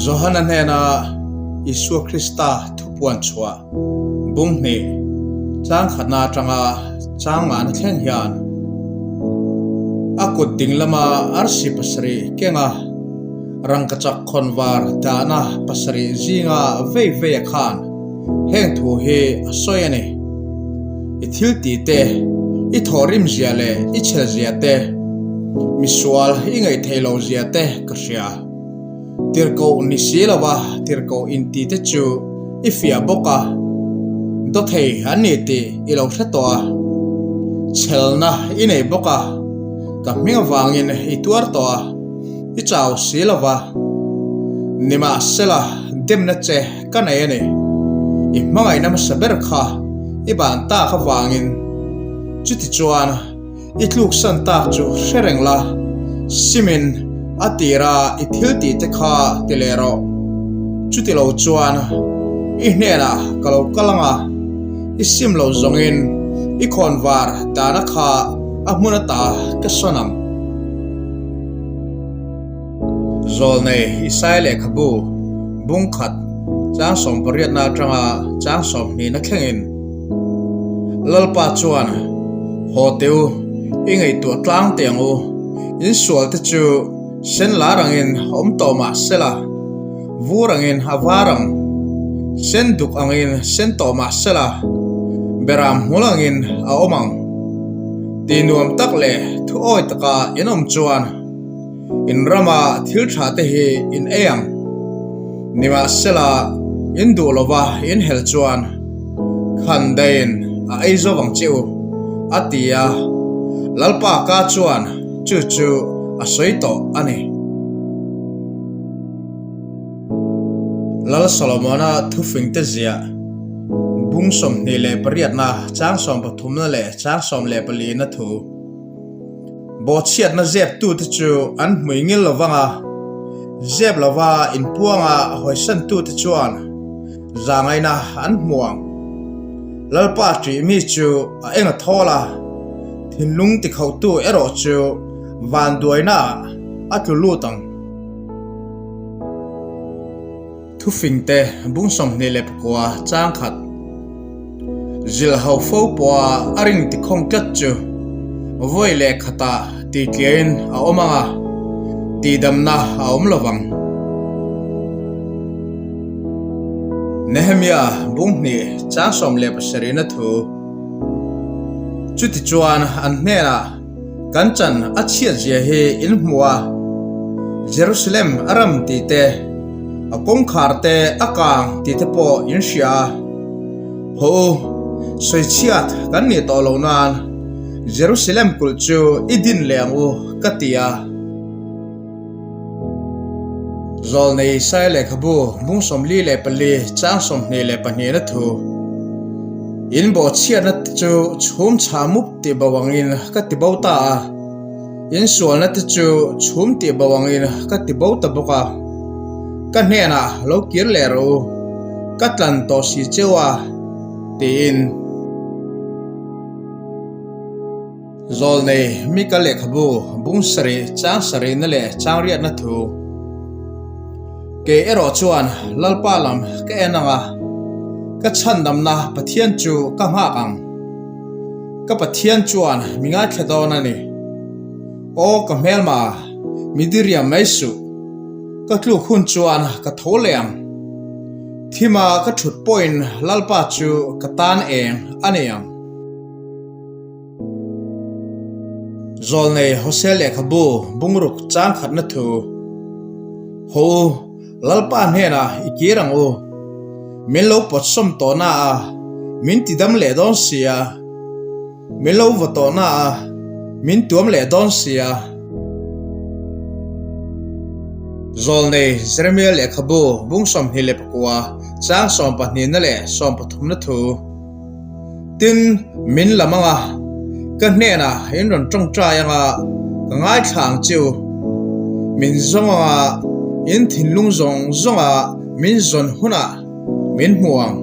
Johana hnena Isua Krista thupuan chhuah bung hnih chang khatna atanga chang ngahna thleng hian a kut ding lama arsi pasarih kenga rangkachak khawnvar dahna pasarih zinga vei vei a khan heng thu hi a sawi a ni. I thil tih te, i thawhrim zia leh i chhel zia te, misual i ngaih theih loh zia te ka hria. Tirhkoh ni si lova tirhkoh inti te chu i fiah bawk a, dawthei an ni tih i lo hre tawh a, chhelna i nei bawk a, ka hming avangin i tuar tawh a, i chau si lova. Nimahsela demna che ka nei a ni. I hmangaihna hmasa ber kha i ban tak avangin chutichuan i tluksan tak chu hre reng la, simin a tira i thil tih te kha ti leh rawh. Chuti lo chuan i hnenah ka lo kal ang a, i sim lo zawngin i khawnvar dahna kha a hmun ata ka sawn ang. Zawlnei Isaiah lehkhabu bung khat chang sawmpariatna atanga chang sawmhnihna thlengin Lalpa chuan, Haw teh u, i ngaihtuah tlang teh ang u, in sual te chu sen lar angin awm tawh mah sela, vur angin a var ang, sen duk angin sen tawh mah sela, beram hmul angin a awm ang. Tih nuam tak leh thuawi taka in awm chuan, In rama thil tha te hi in ei ang. Nimahsela, in duh lova in hel chuan khan daiin a ei zo vang che u, a ti a. Lalpa ka chuan chu chu a sawi tawh a ni. Lal Solomona thufingte ziah bung 28na chang 13na leh chang 14na thu. Bawhchhiatna zeptute chu an hmui ngil lo vang a, zep lova inpuanga hawisantute chuan zangaina an hmu ang. Lalpa ṭih mi chu a eng a thawl a, thinlung tikhauhtu erawh chu vanduainaah a tlu lut ang. Thufingte bung 29 chang khat zilhho fo pawha a ring tikhawng tlat chu vawi leh khatah titliain a awm ang a, tihdamna a awm lo vang. Nehemia bung hnih chang 17 na thu Chutichuan an hnenah. Kan chan a chhiat zia hi in hmu a, Jerusalem a ram tih te, a kawngkhar te a kang tih te pawh in hria a. Haw u, sawichhiat kan nih tawh loh nan Jerusalem kulh chu i din leh ang u ka ti a. Zawlnei Isaiah lehkhabu bung 44 chang 22 na thu, In bawhchhiatna te chu chhum chhah mup tih bo angin ka ti bo ta a, in sualna te chu chhum tih bo angin ka ti bo ta bawk a. Ka hnenah lo kir leh rawh u, ka tlan tawh si cheu a, tiin. Zawlnei Mika lehkhabu bung sarih chang sarihna leh chang riatna thu. Kei erawh chuan Lalpa lam ka en ang a, ka chhandamna Pathian chu ka nghak ang. Ka Pathian chuan mi ngaithla dawn a ni. Aw ka hmelma, mi diriam mai suh. Ka tluk hun chuan ka tho leh ang. Thima ka thut pawhin Lalpa chu ka tan eng a ni ang. Zawlnei Hosea lehkhabu bungruk chang khatna thu, Haw u, Lalpa hnenah i kir ang u. Min lo pawtsawm tawh na a, min tidam leh dawn si a. Min lo vaw tawh na a, min tuam leh dawn si a. Zawlnei Jeremia lehkhabu bung 29 chang sawmpahnihna leh sawmpathumna thu, Tin, min lam ang a, ka hnenah in rawn tawngtai ang a, ka ngaithla ang che u. Min zawng ang a, in thinlung zawng zawnga min zawn hunah min hmu ang.